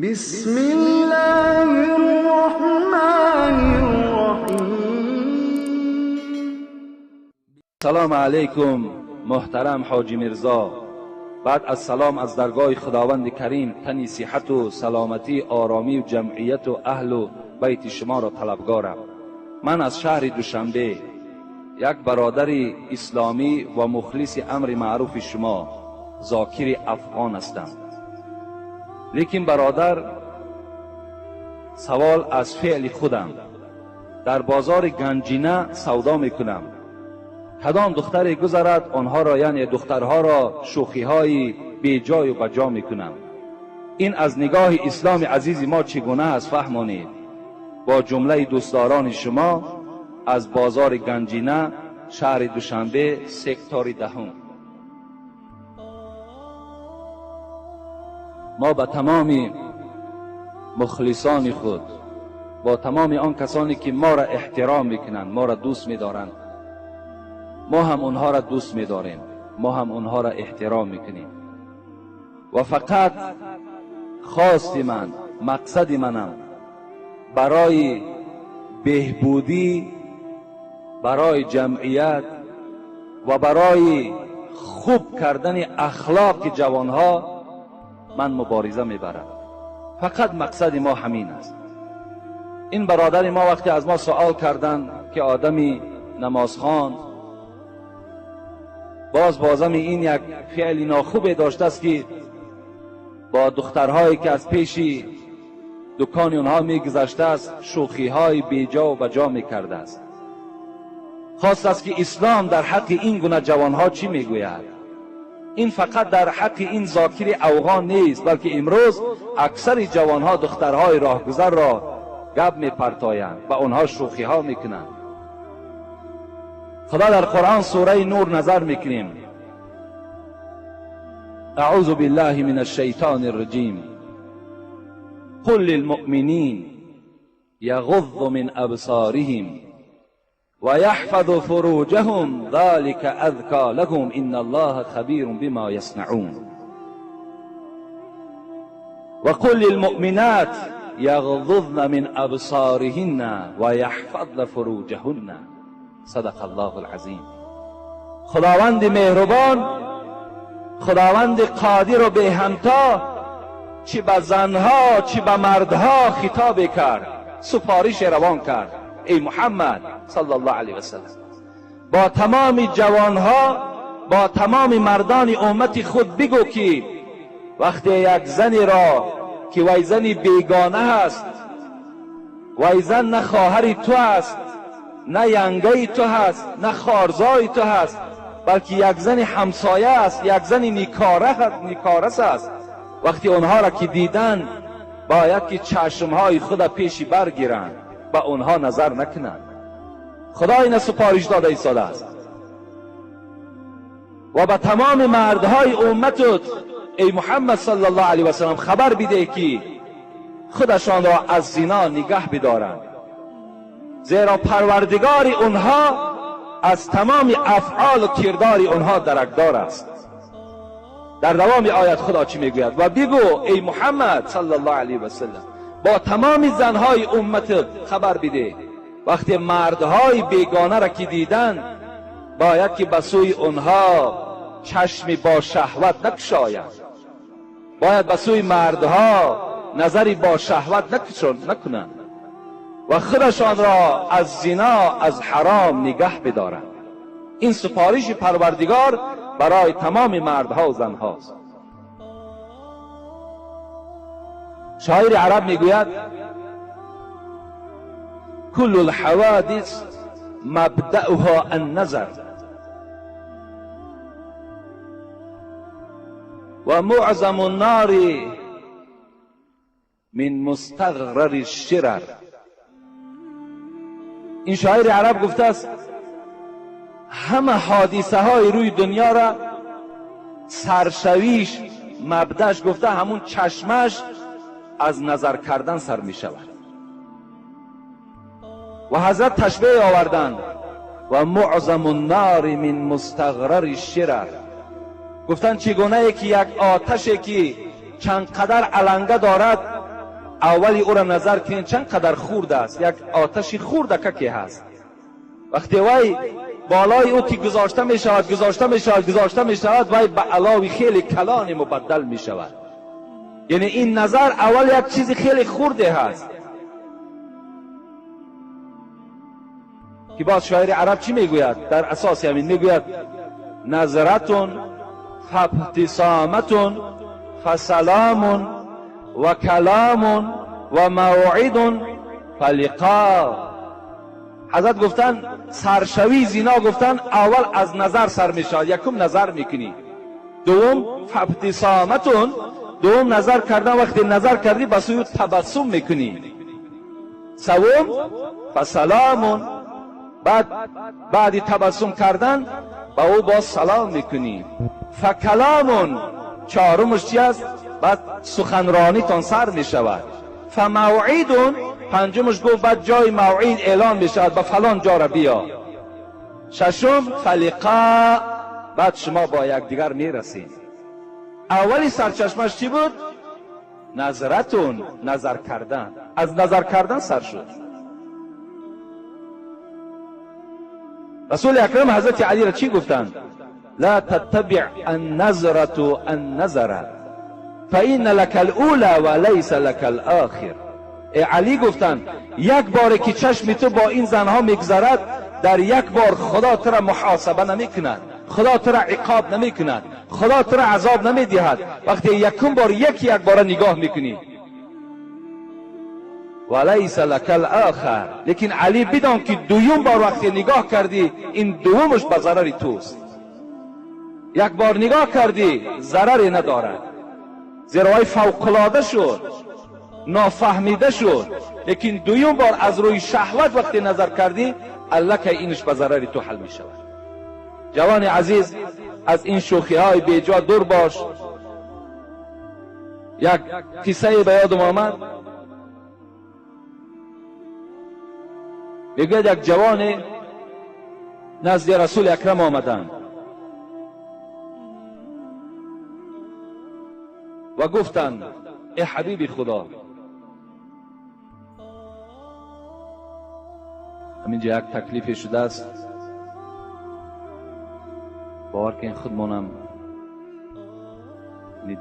بسم الله الرحمن الرحیم. سلام علیکم محترم حاجی میرزا. بعد از سلام از درگاه خداوند کریم تنی صحت و سلامتی، آرامی و جمعیت و اهل و بیت شما را طلبگارم. من از شهر دوشنبه یک برادر اسلامی و مخلص امر معروف شما ذاکر افغان هستم. لیکن برادر، سوال از فعل خودم. در بازار گنجینه سودا میکنم. کدام دختری گذرد آنها را، یعنی دخترها را، شوخی های بی جای و بجا میکنم. این از نگاه اسلام عزیز ما چگونه است؟ فهمانید. با جمله دوستداران شما از بازار گنجینه، شهر دوشنبه، سکتور دهم. ما به تمام مخلصان خود، با تمام آن کسانی که ما را احترام میکنند، ما را دوست میدارند، ما هم آنها را دوست میداریم، ما هم آنها را احترام میکنیم. و فقط خواست من، مقصد منم برای بهبودی، برای جمعیت و برای خوب کردن اخلاق جوانها من مبارزه میبرم. فقط مقصد ما همین است. این برادر ما وقتی از ما سوال کردن که آدمی نمازخوان باز بازم این یک فعل ناخوب داشته است که با دخترهایی که از پیش دکان اونها میگذشته است شوخی های بیجا و بجا میکرده است، خواست است که اسلام در حق این گونه جوانها چی میگوید. این فقط در حق این ذاکر افغان نیست، بلکه امروز اکثر جوانها دخترهای راهگذر را گپ میپرتایند و آنها شوخی ها میکنند. خدا در قرآن سوره نور نظر میکنیم. اعوذ بالله من الشیطان الرجیم. قل للمؤمنین یغضوا من ابصارهم ويحفظ فروجهم ذلك أذكى لهم إن الله خبير بما يصنعون. وقل للمؤمنات يغضضن من أبصارهن ويحفظن فروجهن. صدق الله العظیم. خداوند مهربان، خداوند قادر و به همتا، چی به زنها چی به مردها خطاب کرد، سفارش روان کرد. ای محمد صلی الله علیه و سلم، با تمام جوانها، با تمام مردان امت خود بگو که وقتی یک زنی را که وی زنی بیگانه هست، وی زن نه خواهر تو است، نه ینگه تو هست، نه خارزای تو هست، بلکه یک زن همسایه است، یک زن نیکارس است. وقتی آنها را که دیدن باید که چشمهای خود پیشی برگیرند، به آنها نظر نکنند. خدا این سپارش داده ایستاده است. و به تمام مردهای امتت ای محمد صلی الله علیه و سلم خبر بده که خودشان را از زنا نگه بدارند، زیرا پروردگار آنها از تمام افعال و کردار آنها درکدار است. در دوام آیت خدا چی میگوید؟ و بگو ای محمد صلی الله علیه و سلم، با تمام زنهای امت خبر بده وقتی مردهای بیگانه را که دیدن باید که به سوی آنها چشمی با شهوت نکشایند، باید به سوی مردها نظری با شهوت نکنند و خودشان را از زنا، از حرام نگه بدارند. این سفارش پروردگار برای تمام مردها و زنهاست. شاعر عرب میگوید کل الحوادث مبدأها النظر و معظم النار من مستغرر الشرر. این شاعر عرب گفته است همه حادثه های روی دنیا را سرشویش، مبدأش، گفته همون چشمش از نظر کردن سر می شود. و حضرت تشبیه آوردند و معظم النار من مستغرر الشرر. گفتند چگونه که یک آتشی که چند قدر علنگه دارد اولی او را نظر کنید چند قدر خورده است، یک آتش خورده که هست. وقتی وی بالای او که گذاشته می شود گذاشته می شود گذاشته می شود، وی به علاوی خیلی کلان مبدل می شود. یعنی این نظر اول یک چیز خیلی خورده هست که باز شاعر عرب چی میگوید؟ در اساس همین میگوید نظرتون فابتسامتون فسلام و کلام و موعد فلقا. حضرت گفتن سرشوی زینا، گفتن اول از نظر سر میشود، یکم نظر میکنی، دوم فابتسامتون، دوم نظر کردن، وقتی نظر کردی به سوی تبسم میکنی، سوم فسلام، بعد تبسم کردن با او باز سلام میکنی، فکلامون، چهارمش چی است؟ بعد سخنرانی تان سر میشود، فموعدون، پنجمش گفت بعد جای موعد اعلان میشود، به فلان جا را بیا، ششم فلقا، بعد شما با یکدیگر میرسید. اولی سرچشمش چی بود؟ نظرتون، نظر کردن، از نظر کردن سر شد. رسول اکرم حضرت علی را چی گفتند؟ لا تتبع النظرة النظر فإن لك الأولى وليس لك الآخر. علی گفتند یک بار که چشم تو با این زنها میگذرد، در یک بار خدا تو را محاسبه نمیکند، خدا تو را عقاب نمیکند، خدا تو را عذاب نمیدهد. وقتی یکم بار یکی یک بار نگاه میکنی، ولیس لک الاخر، لیکن علی بدان که دویم بار وقتی نگاه کردی این دومش به ضرر توست. یک بار نگاه کردی ضرری ندارد، زیرا وی فوق‌العاده شد، نافهمیده شد، لیکن دویم بار از روی شهوت وقتی نظر کردی الکه اینش به ضرر تو حل می شود. جوان عزیز، از این شوخی های بیجا دور باش. یک قصه به یادم آمد، میگوید یک جوان نزد رسول اکرم آمدند و گفتند ای حبیب خدا، همینجا یک تکلیف شده است، باور که خودمانم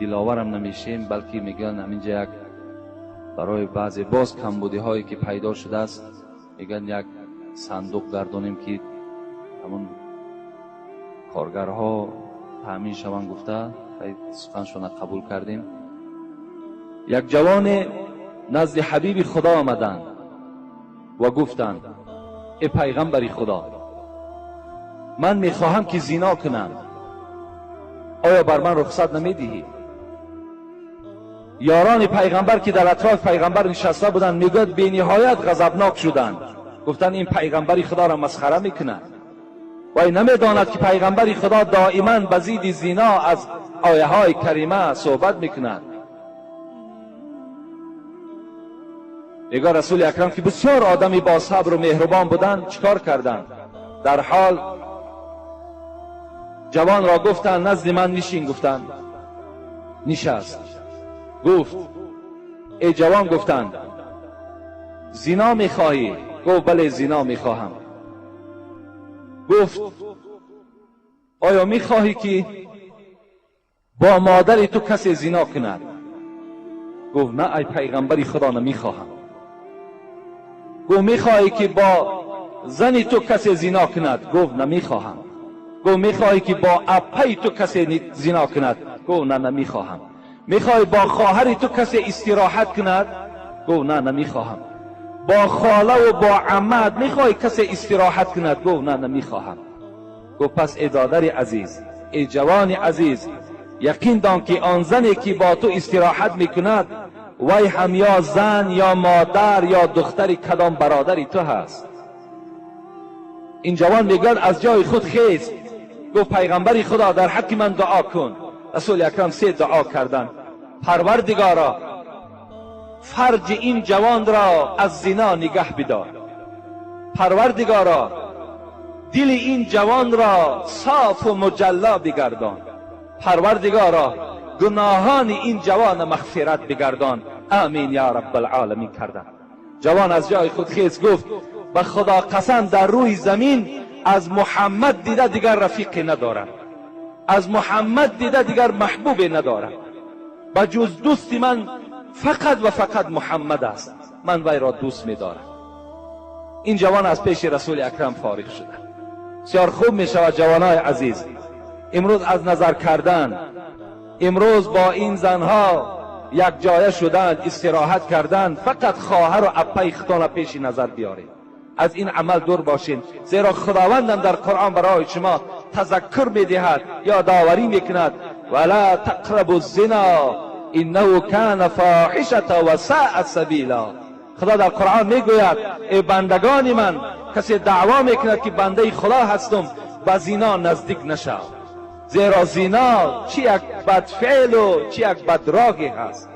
دلاورم نمیشیم، بلکه میگن همینجا یک برای بعضی باز کمبودی هایی که پیدا شده است، میگن یک صندوق گردانیم که همون کارگرها تامین شوند. گفته سخنشون قبول کردیم. یک جوان نزد حبیب خدا آمدند و گفتند ای پیغمبر خدا، من میخواهم که زنا کنم، آیا بر من رخصت نمیدهی؟ یاران پیغمبر که در اطراف پیغمبر نشسته بودند میگوید بی نهایت غضبناک شدند، گفتند این پیغمبر خدا را مسخره میکند، وی نمیداند که پیغمبر خدا دائما به ضد زنا از آیه های کریمه صحبت میکند. میگه رسول اکرم که بسیار آدمی با صبر و مهربان بودند چیکار کردند؟ در حال جوان را گفتند نزد من نشین، گفتند نشست. گفت ای جوان، گفتند زنا میخواهی؟ گفت بله زنا میخواهم. گفت آیا میخواهی که با مادر تو کسی زنا کند؟ گفت نه ای پیغمبر خدا، نمیخواهم. گفت میخواهی که با زن تو کسی زنا کند؟ گفت نمیخواهم. گفت میخواهی که با اپی تو کسی زنا کند؟ گفت نه نمیخواهم. میخواهی با خواهر تو کسی استراحت کند؟ گفت نه نمیخواهم. با خاله و با عمت میخواهی کسی استراحت کند؟ گفت نه نمیخواهم. گفت پس ای دادر عزیز، ای جوان عزیز، یقین دان که آن زنی که با تو استراحت میکند وی هم یا زن یا مادر یا دختر کدام برادری تو هست. این جوان میگوید از جای خود خیست، گفت پیغمبر خدا در حق من دعا کن. رسول اکرم سه دعا کردند: پروردگارا فرج این جوان را از زنا نگه بدار، پروردگارا دل این جوان را صاف و مجلا بگردان، پروردگارا گناهان این جوان مغفرت بگردان. آمین یا رب العالمین کردند. جوان از جای خود خیز گفت به خدا قسم در روی زمین از محمد دیده دیگر رفیقی ندارم، از محمد دیده دیگر محبوبی ندارم، به جز دوست من فقط و فقط محمد است، من وی را دوست می‌دارم. این جوان از پیش رسول اکرم فارغ شده. بسیار خوب می شود جوانای عزیز امروز از نظر کردن، امروز با این زنها یک جایه شدن، استراحت کردن، فقط خواهر و اپای خودتان پیش نظر بیارید، از این عمل دور باشین، زیرا خداوندم در قرآن برای شما تذکر میدهد یا داوری میکند ولا تقربوا الزنا انه کان فاحشة و ساء سبیلا. خدا در قرآن میگوید ای بندگان من، کسی دعوا میکند که بنده خدا هستم به زنا نزدیک نشو، زیرا زنا چی یک بد فعل و چی یک بد راهی هست.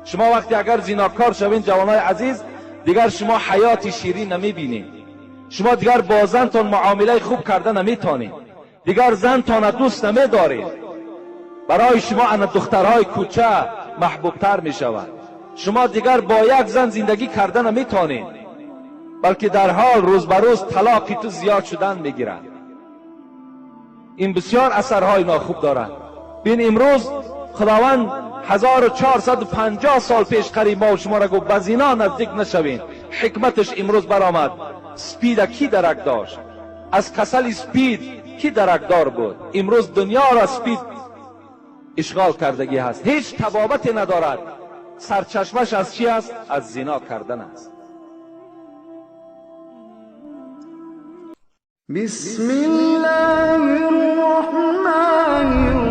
شما وقتی اگر زیناکار شوین جوانای عزیز، دیگر شما حیات شیرین نمیبینید، شما دیگر با زنتان معامله خوب کرده نمیتونید، دیگر زنتان دوست نمیدارید، برای شما ان دخترهای کوچه محبوبتر میشود، شما دیگر با یک زن زندگی کرده نمیتونید، بلکه در حال روز به روز طلاق تو زیاد شدن میگیرد. این بسیار اثرهای ناخوب دارد. بین امروز خداوند 1450 سال پیش قریب ما و شما را گفت به زنا نزدیک نشوین. حکمتش امروز برآمد. سپید کی درک داشت؟ از کسل سپید کی درکدار بود؟ امروز دنیا را سپید اشغال کردگی هست، هیچ طبابتی ندارد. سرچشمش از چی است؟ از زنا کردن است. بسم الله الرحمن.